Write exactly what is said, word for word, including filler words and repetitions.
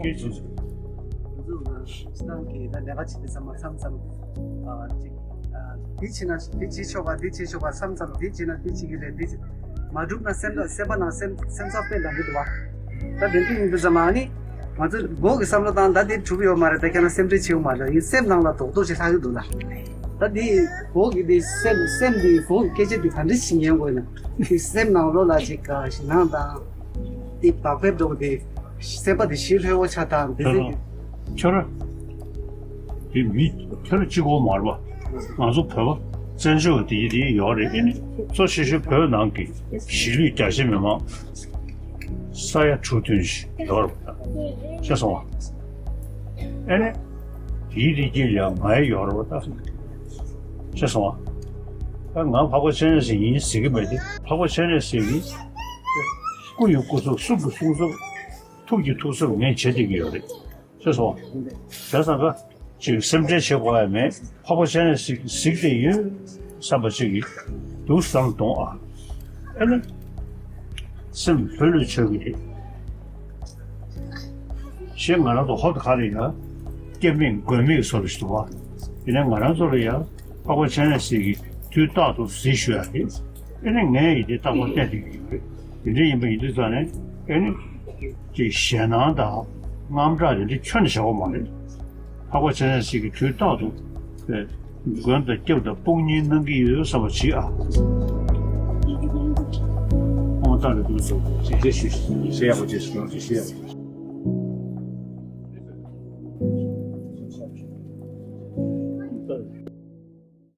སྐད་ཆ། ང་ཚོ་ང་སྤྱི་བཏང་གི་ད་ལས་ཀ་བྱེད་དུས་ཙམ་པ་མཚམས་མཚམས་ཨ་ཅིག་ཨ་འདི་བྱེད་ན་འདི་བྱེད་ཆོག་ག་འདི་བྱེད་ཆོག་ག་མཚམས་མཚམས་འདི་བྱེད་ན་འདི་བྱེད་ཀྱི་རེད། འདི་བྱེད་མ་འགྲུབ་ན་སེམས་ལ་སེམས་པ་ནང་སེམས་སེམས་ཚབ་དཔེ་ལངས་ཀྱི་འདུག་བ། ད་དེ་འདྲ་ཡིན་དུས་ཙམ་ཨ་ནི་ང་ཚོ་མགོ་གི་བསམ་བློ་བཏང་ད་འདི་གྲུབ་ཡོད་མ་རེད། ད་ཁྱེད་རང་སེམས་ཁྲལ་བྱེད་དགོས་མ་རེད། ཡིན་སེམས་ནང་ལ་རྡོག་རྡོག་ཅིག་ལྷག་གི་འདུག་ལ། ད་འདི་མགོ་གི་འདི་སེམས་སེམས་འདི་མགོ་གི་སྐད་ཆ་འདི་ག་འདྲ་ཞིག་ཉན་དགོས་ན་འདི་སེམས་ནང་ལོགས་ལ་ཅིག་ཞེད་སྣང་དང་འདི་བག་ཕེབས་འགྲོ་གི་འདི་སེམས་པ་འདི་ཞི་ལྷོད་པོ་ཆགས་དང་འདི་ཚེ་འདི། ཁྱོད་ར། དེ་མི་ཁྱོད་ར་གཅིག་པོ་མ་རེད་པ། ང་ཚོ་བོད་པ་བཙན་བྱོལ་དེ་དེ་ཡོད་རེད། ཨེ་ནི་གཙོ་ཆེ་ཤོས་བོད་ནང་གི་གཞིས་ལུས་རྒྱ་ཆེ་མི་མང་ས་ཡ་དྲུག་བདུན་ཞིག་ཡོད་རེད་པ། ཤེས་སོང་བ། ཨེ་ནི་དེའི་རིགས་ཀྱི་ལ་ང་ཡི་ཡོད་རེད་པ། ད་ཤེས་སོང་བ། ད་ང་འཕགས་པ་སྤྱན་རས་གཟིགས་ཡིན་ཟེར་གི་མེད་དེ། འཕགས་པ་སྤྱན་རས་གཟིགས་ཀྱི་སྐུ་ཡི་སྐུ་ཚབ། གསུང་གི་གསུང་ཚབ། ཐུགས་ཀྱི་ཐུགས་གསོ་ངས་བྱེད་བསྡད་ཀྱི་ཡོད་རེད། ཤེས་སོང་། བྱས་ཙང་ཀ་ཅིག་སེམས་ཁྲལ་བྱེད་དགོས་ཡ་མེད། འཕགས་པ་སྤྱན་རས་གཟིགས་གཟིགས་བསྡད་ཡོད་བསམ་པ་ཅིག་གིས་འདུག་བསམ་གཏོང་ཨ། ཨེ་ནི་སེམས་ལྷོད་ལྷོད་ཆགས་ཀྱི་རེད། ཞེས་ང་རང་ཚོ་ཧོབ་ཏེ་ག་རེ་ཡ་སྐྱེ་མེད་མགོན་མེད་བཟོ་རུ་ཞིག་འདུག་བ། ཡིན་ནའི་ང་རང་ཚོ་ལ་ཡ་འཕགས་པ་སྤྱན་རས་གཟིགས་ཀྱིས་དུས་རྟག་ཏུ་གཟིགས་ཞུ་ཡ་རེད། ཨེ་ནི་ངས་ཡིན་དེ་རྟག་པར་བལྟས་བསྡད་ཀྱི་ཡོད་རེད། དེ་འདྲ་ཡིན་པ་ཡིན་དུས་ཙང་ནས་ཨེ་ནི་ཅིག་ཞེད་སྣང་དང་དངངས་སྐྲག་དེ་འདྲ་ཁྱོན་ནས་བྱེད་དགོས་མ་རེད། འཕགས་པ་སྤྱན་རས་གཟིགས་ཀྱིས་དུས་རྟག་ཏུ་མགོན་དང་སྐྱབས་དང་དཔུང་གཉེན་གནང་གི་ཡོད་བསམ་པ་བྱེད་ཨ། ཁོང་ཏང་ལ་དུས་སུ་ཅིག་རྗེས་ཞུ་ཞེས་ཡག་པོ་རྗེས་སུ་གནང་ཞེས་ཞུ་ཡག